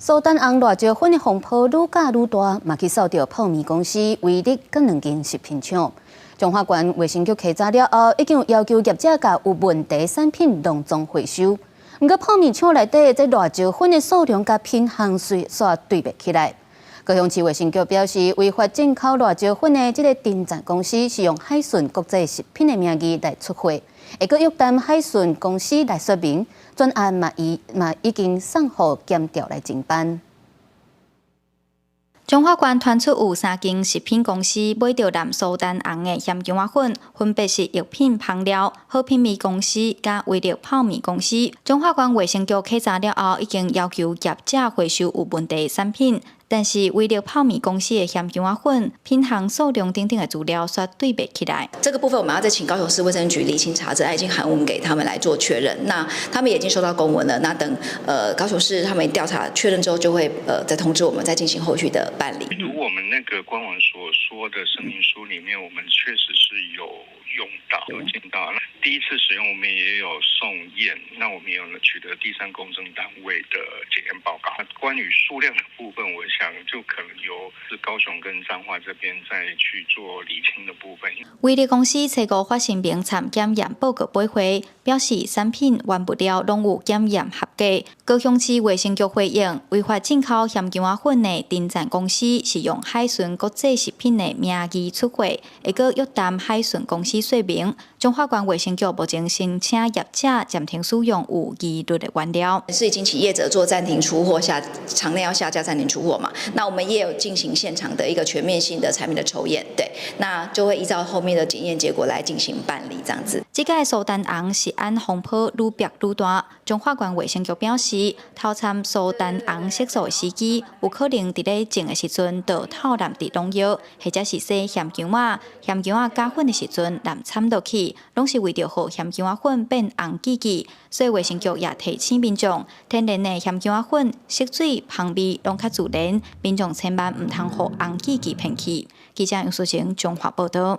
蘇丹紅辣椒粉的風波愈攪愈大，嘛去掃著泡麵公司威力佮兩間食品廠。彰化縣衛生局稽查了後，已經有要求業者共有問題產品攏總回收。毋過泡麵廠內底這辣椒粉的數量佮品項煞對袂起來。高雄市衛生局表示，違法進口辣椒粉的這个鼎贊公司是用海順國際食品的名義來出貨，會閣約談海順公司來說明，專案嘛已嘛已經送予檢調來偵辦。彰化縣傳出有三間食品公司買著藍蘇丹紅的鹹薑仔粉，分別是藥品芳料、好品味公司佮威力泡麵公司。彰化縣衛生局稽查了後，已經要求業者回收有問題的產品，但是威力泡麵公司的鹹薑仔粉品項數量等等的資料煞對袂起來。這個部分我們要再請高雄市衛生局釐清查證，已經函文給他們來做確認。那他們已經收到公文了，那等高雄市他們調查確認之後，就會再通知我們，再進行後續的辦理。如我們那個官網所說的聲明書裡面，我們確實是有用到、有見到。那第一次使用，我們也有送驗，那我們也有取得第三公正單位的檢驗報告。關於數量的部分，我想就可能由是高雄跟彰化這邊再去做釐清的部分。威力公司初五發聲明參檢驗報告駁回，表示產品原物料攏有檢驗合格。高雄市衛生局回應，違法進口鹹薑仔粉的鼎贊公司是用海順國際食品的名義出貨，會閣約談海順公司說明。彰化縣衛生局目前申請業者暫停使用有疑慮的原料。是已經請業者做暫停出貨，下場內要下架暫停出貨嘛？那我們也有進行現場的一個全面性的產品的抽驗，對，那就會依照後面的檢驗結果來進行辦理，這樣子。這屆蘇丹紅食安風波愈爆愈大，彰化縣衛生局表示，偷摻蘇丹紅色素的時機，有可能佇咧種的時陣就偷濫佇農藥，或者是洗鹹薑仔、鹹薑仔加粉的時陣濫摻落去，攏是為著予鹹薑仔粉變紅記記。所以衛生局也提醒民眾，天然的鹹薑仔粉色水、香味攏較自然，民眾千萬毋通予紅記記騙去。記者楊淑晴彰化報導。